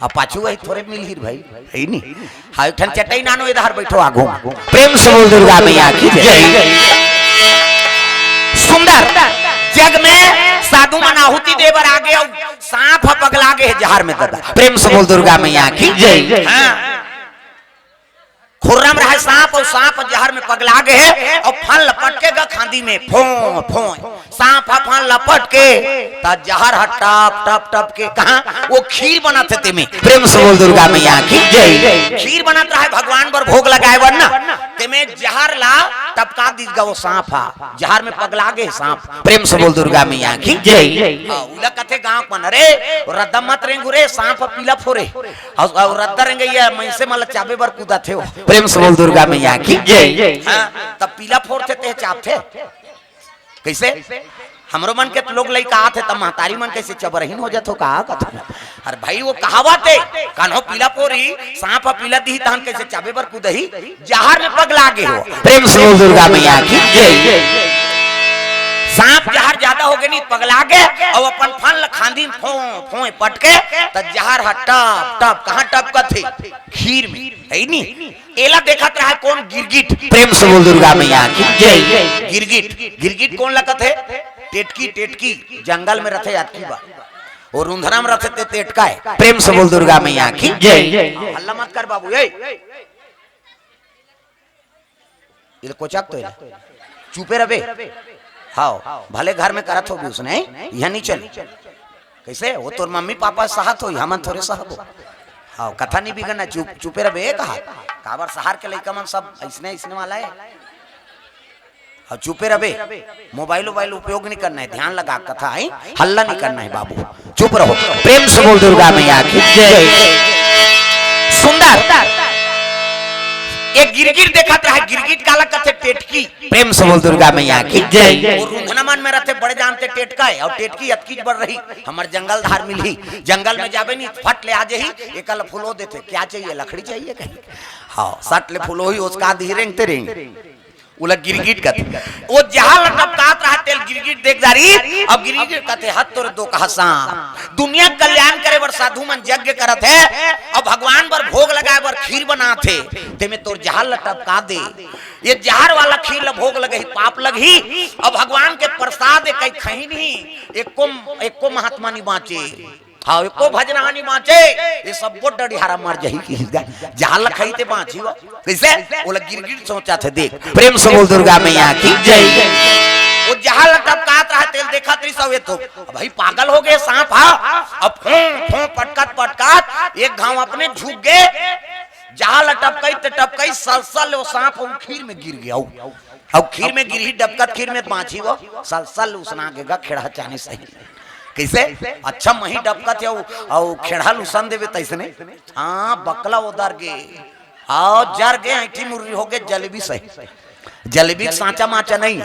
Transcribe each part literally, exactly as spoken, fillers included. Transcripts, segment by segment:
अब पाछू वही थोरे मिलही भाई, है नी? हाँ, एक ठन चटई नानो, इधर बैठो आगू। प्रेम से बोल दुर्गा मैया की जय। सुंदर जग में साधु मन आहुति दे बर आगे अउ सांप ह पगला गे हे जहर में दादा। प्रेम से बोल दुर्गा मैया की जय। हाँ। खुर्रम रहे सांप अउ सांप जहर में पगला गे हे अउ फन लपट के गा खांदी में फों फों। सांप ह फन लपट के त जहर ह टप टप टप के कहा वो खीर बनत हे तेमे। प्रेम से बोल दुर्गा मैया की जय। खीर बनत रहे भगवान बर भोग लगाए बर ना, तेमे जहर ला टपका दीस गा वो सांप ह, जहर में पगला गे सांप। प्रेम से बोल दुर्गा मैया की जय। हाँ, उला कथे गांव मन, अरे रद्दा मत रेंगू रे, सांप पीला फोरे। अउ, अउ रद्दा रेंगइया मइनसे मन ल चाबे बर कूदत हे वो। प्रेम से बोल दुर्गा मैया की जय। हाँ, तब पीला फोरथे ते चाबथे। कइसे? हमरो मन के तो लोग लइका आथे तब महतारी मन कइसे चबरहीन हो जाथो का कथो। अरे भाई वो कहावत हे, कान्हो पीला फोरही, सांप ह पीला दिही तहन कइसे चाबे बर कूदही, जहर में पगला गे हो। प्रेम से बोल दुर्गा मैया की जय। सांप जहर ज्यादा हो गे नी, पगला गे, अउ अपन फन ल खांदी में फों फों पटके, त जहर ह टप टप कहाँ टपकत हे? खीर में, है नी? एला देखत रहा कौन? गिरगिट। प्रेम से बोल दुर्गा मैया की जय। गिरगिट, गिरगिट कौन लगत हे? टेटकी, टेटकी जंगल में रथे, अतकी बा। वो रुंधना में रथे ते टेटका हे। प्रेम से बोल दुर्गा मैया की जय। हल्ला मत कर बाबू, ए। इले कोचक तो इले। चुपे रबे। हाव, भले घर में करत होबे उसने, यहाँ नहीं चले। कइसे? वो तोर मम्मी पापा सहत होही, हमन थोरे सहबो। हाव, कथा नहीं बिगड़ना, चुप, चुपे रबे, ए कहा। काबर सहर के लइका मन सब अइसने, अइसने वाला हे। हाव, चुपे रबे। मोबाइल, वोबाइल उपयोग नहीं करना हे, ध्यान लगा कथा हे, हल्ला नहीं करना हे बाबू। चुप रहो। प्रेम से बोल दुर्गा मैया की जय। सुंदर। एक गिरगिट देखत रहा, गिरगिट काला कथे? टेटकी। प्रेम से बोल दुर्गा मैया की जय। वो रुंधना मन में रथे, बड़े जानते टेटका हे, अउ टेटकी अतकीच बड़ रही, हमर जंगल धार मिलही, जंगल में जाबे नी, फट ले आ जाही, एकल फुलो देथे, क्या चाहिए, लकड़ी चाहिए कहीं? हाँ, सट ले फुलो ही, उसका दी रेंगते रेंग। ओला गिरगिट कथे। वो जहां ल टपकात रहा तेल गिरगिट देख डारी। अब गिरगिट कथे, हत तोर दो कहा सांप। दुनिया कल्याण करे बर साधु मन यज्ञ करत हे, अब भगवान बर भोग लगाए बर खीर बनात हे, तेमे तोर जहां ल टपका दे। ये जहर वाला खीर ल भोग लगही, पाप लगही। अब भगवान के प्रसाद हे, कहीं खही नहीं, एको, एको महात्मा नहीं बांचे। हाँ, एको भजनहा नहीं बांचे, ये सब वो डडिहारा मर जाही कि जहां ल खाही ते बांची वो। कइसे? ओला गिरगिट सोचत हे, देख। प्रेम से बोल दुर्गा मैया की जय। वो जहां ल टपकात रहा तेल देखत रही सब, ये तो भाई पागल हो गे सांप हा। अब फों फों पटकत पटकत एक घांव अपने झुक गे, जहां ल टपकई ते टपकई, सलसल वो सांप वो खीर में गिर गे। अब खीर में गिरही, डबकत खीर में बांची वो, सलसल उसना गे गा, खेड़हा चानी सही। कइसे? अच्छा मही डबकत हे, अउ खेड़हा ल उसन देबे तइसने। हाँ, बकला ओदर गे। हाँ, जर गे, ऐंठी मुर्री हो गे, जलेबी सही। जलेबी के सांचा माचा नहीं,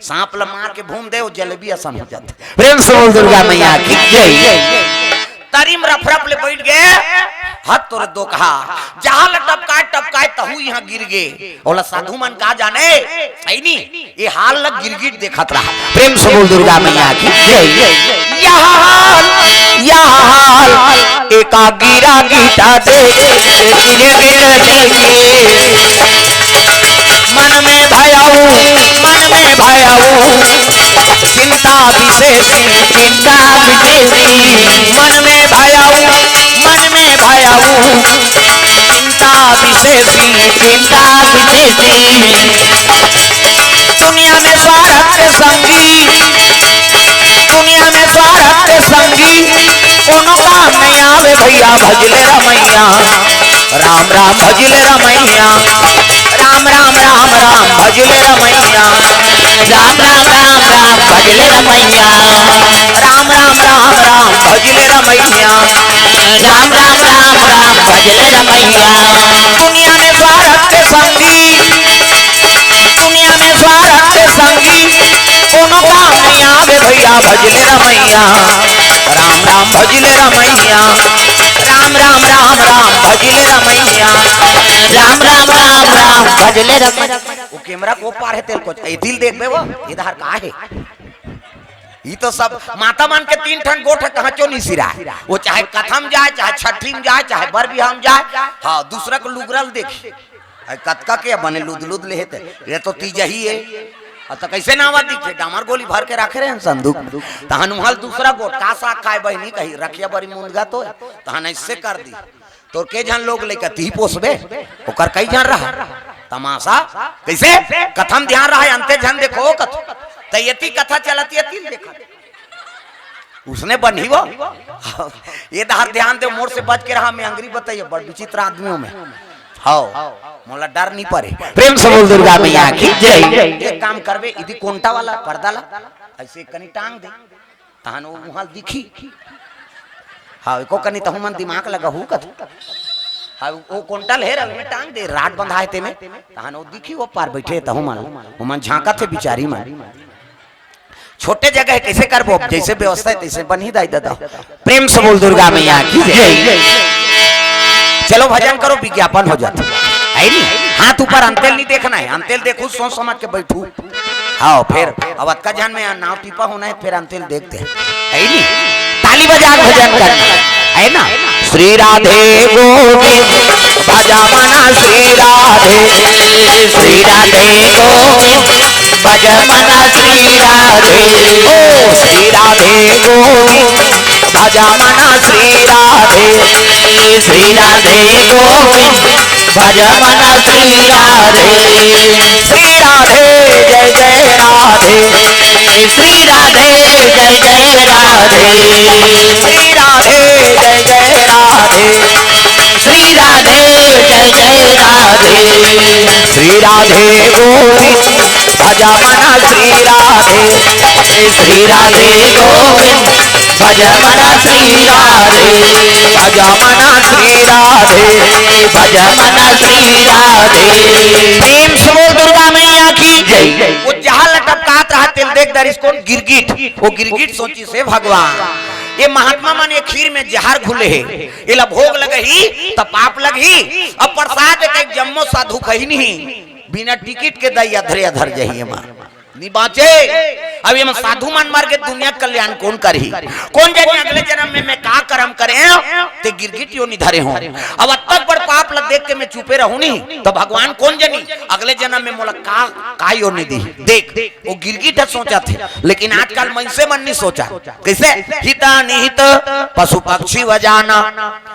सांप ल मार के भून दे, वो जलेबी असन हो जाथे। प्रेम से बोल दुर्गा मैया की जय। तरी म रफ रफ ले बइठ गे, हत तोर दो कहा, जहां ल टपकाए टपकाए तहू इहां गिर गे। ओला साधु मन का जाने, सही नी? ये हाल ल गिरगिट देखत रहा। प्रेम से बोल दुर्गा मैया की जय। यह हाल, यह हाल, एका गिरा गीता दे, गिरे गिरे गिरे। मन में भयाऊ, मन में भयाऊ, चिंता विशेष, चिंता विशेष। मन में भयाऊ, मन में भयाऊ, चिंता विशेष, चिंता विशेष। दुनिया में स्वार्थ के संगी, दुनिया में स्वार्थ के संगी, कोनो काम नहीं आवे भैया, भजले रमैया। राम राम भजले रमैया। राम राम राम राम भजले रमैया। राम राम राम राम भजले रमैया। राम राम राम राम भजले रमैया। राम राम राम राम भजले रमैया। दुनिया में स्वार्थ के संगी, दुनिया में स्वार्थ के संगी, कोनो काम नहीं आवे भैया, भजले रमैया। राम राम भजले रमैया। राम राम राम राम भजले रमैया। राम राम राम राम भजले रमैया। वो कैमरा को पार हे तेल कुछ, ए दिल देखबे वो, इधर का हे? ई तो सब माता मन के तीन ठन गोठ कहांचो नहीं सिराय। वो चाहे कथा म जाय, चाहे छठी म जाय, चाहे बर बिहाव म जाय, हाँ, दूसरा के लुगरा ल देखही। अरे कतका के बने लुद लुद ले हे ते, ये तो तीजही हे। अ त कइसे नावा दिखे, डामर गोली भर के राखे रहे संदूक म। तहन उहां ल दूसरा गोठ, का साग खाय बहिनी कही, रखिया बरी मुंदगा तो, तहन अइसे कर दी। तोर के झन लोग लइका तिही पोसबे, ओकर कई झन रहा। तमाशा, कइसे? कथा म ध्यान रहा, अंते झन देखो कथों। त एती कथा चलत हे, एती ल देखत। उसने बनी वो। ये डहर ध्यान दे, मोर से बच के रहा, मैं अंगरी बताइए, बड़ विचित्र आदमी हूं मैं। हव, मोला डर नहीं परे। प्रेम से बोल दुर्गा मैया की जय। एक काम करबे, इदी कोंटा वाला पर्दा ला अइसे कनी टांग दे, तहन वो उहां दिखही। हाँ, एको कनी तहू मन दिमाग लगाहू कथों। हाँ, वो कोंटा ल हे रहे, टांग दे, राड बंधा हे तेमे, तहन वो दिखही, वो पार बइठे तहू मन, वो मन झांकत हे बिचारी मन। छोटे जगह हे, कइसे करबो? जइसे व्यवस्था हे, तइसे बनही दाई ददा। प्रेम से बोल दुर्गा मैया की जय। चलो भजन करो, विज्ञापन हो जात हे नी। हाथ ऊपर, अंतेल नहीं देखना हे, अंतेल देखू, सोच समझ के बइठू। हाँ, फेर अब अतका झन में नाव टीपा होना हे, फेर अंतेल देखते हे, हे नी? ताली बजा के भजन करना हे, हे ना? श्री राधे गोविंद भज मन श्री राधे, श्री राधे गोविंद भज मन श्री राधे। ओ श्री राधे गोविंद भज मन श्री राधे, श्री राधे गोविंद भज मन श्री राधे। श्री राधे जय जय राधे, श्री राधे जय जय राधे, श्री राधे जय जय राधे, श्री राधे जय जय राधे। श्री राधे गोविंद भज मन श्री राधे, श्री राधे गोविंद भज मन श्री राधे, भज मन श्री राधे, भज मन श्री राधे। प्रेम से बोल दुर्गा मैया की जय। वो जहर ल टपकात रहा, तेल देख डरिस कोन? गिरगिट। वो गिरगिट सोचिस हे भगवान, ये महात्मा मन ये खीर में जहर घुले हे, एला भोग लगही त पाप लगही। अब प्रसाद के जम्मो साधु खही नहीं, बिना टिकट के दई अधरे अधर जही एमा। नी बांचे। अब एमा साधु मन मर गे, दुनिया के कल्याण कोन करही? कोन जनी अगले जनम में मैं का करम करे हंव, ते गिरगिट योनि धरे हंव। अब अतक बड़ पाप ल देख के मैं चुपे रहूं नी, त भगवान कोन जनी अगले जनम में मोला का, का योनि दिही। देख, वो गिरगिट ह सोचत हे, लेकिन आजकल मनसे मन नी सोचय। कइसे? हित अनहित पशु पक्षी व जाना,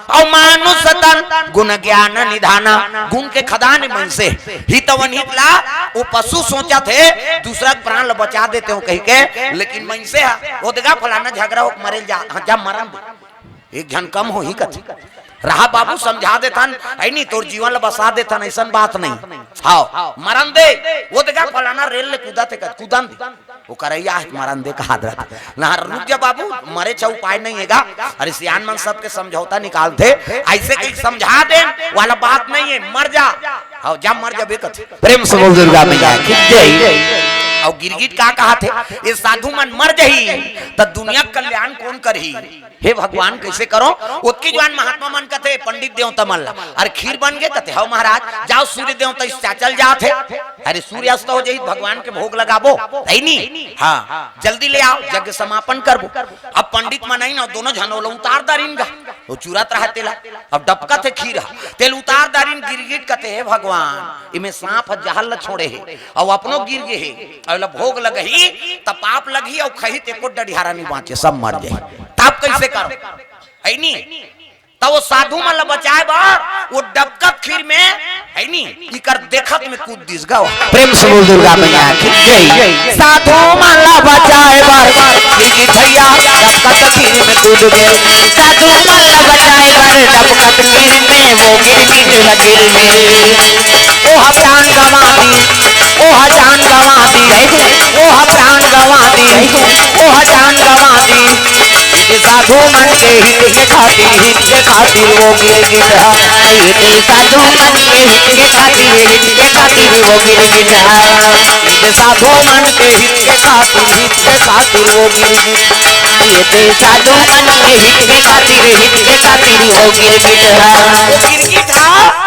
अउ मानुष तन गुण ज्ञान निधाना। गुण के खदान हे मनसे। हित अउ अनहित ला वो पशु सोचत हे, दूसरा के प्राण ल बचा देते हो कहिके, लेकिन मनसे ह, वो देखा फलाना झगरा हो के मरे ल जा, हाँ, जा मरन दे। एक झन कम होही कथे। रहा बाबू, समझा देथन, हे नी, तोर जीवन ल बसा देथन, अइसन बात नहीं। हाँ, मरन दे, वो देखा फलाना रेल ले कूदत हे कथे, कूदन दे। वो करइया हे, मरन दे कहात रहिथे। ना, रुक जा बाबू, मरे च उपाय नहीं हे गा। अरे सियान मन सबके समझौता निकालथे, अइसे कहीं समझा दे वाला बात नहीं हे, मर जा। हाँ, जा मर जाबे कथे। प्रेम से बोल दुर्गा मैया की जय। अउ गिरगिट का कहाथे, ये साधु मन मर जही त दुनिया के कल्याण कोन करही? हे भगवान, कइसे करों? ओतकी जुवार महात्मा मन कथे, पंडित देवता मन ला, अरे खीर बन गे कथे, हव महाराज, जाव सूर्य देवता इस चाचल जात हे। अरे सूर्यास्त हो जही, भगवान के भोग लगाबो, हे नी? हाँ, जल्दी ले आव, यज्ञ समापन करबो। अब पंडित मन आइन, दोनों झन ओला उतार डारिन गा, वो चुरत रहा तेला। अब डबकत हे खीर ह, तेला उतार डारिन। गिरगिट कथे, हे भगवान, इमे सांप ह जहर ल छोड़े हे, अउ अपनो गिर गे हे, अउ एला भोग लगही त पाप लगही, अउ खही त एको डढ़ियारा नी बांचे, सब मर जाही। तब कइसे करों? हे नी? त वो साधु मन ल बचाय बर वो डबकत खीर में, हे नी, इकर देखत में कूद दिस गा। प्रेम से बोल दुर्गा मैया की जय। साधु मन ल बचाय बर गिरगिट भैया डबकत खीर में कूद गे। साधु मन ल बचाय बर डबकत खीर में वो गिरगिट ह गिर गे। ओह प्राण गंवा दिस, ओह जान गंवा दिस, ओह प्राण गंवा दिस, ओह जान गंवा दिस। इते साधु मन के हित के खातिर, हित के खातिर वो गिरगिट ह। इते साधु मन के हित के खातिर, हित के खातिर वो गिरगिट ह। इते साधु मन के हित के खातिर, हित के खातिर वो गिरगिट। इते साधु मन के हित के खातिर, हित के खातिर वो गिरगिट ह। वो गिरगिट ह।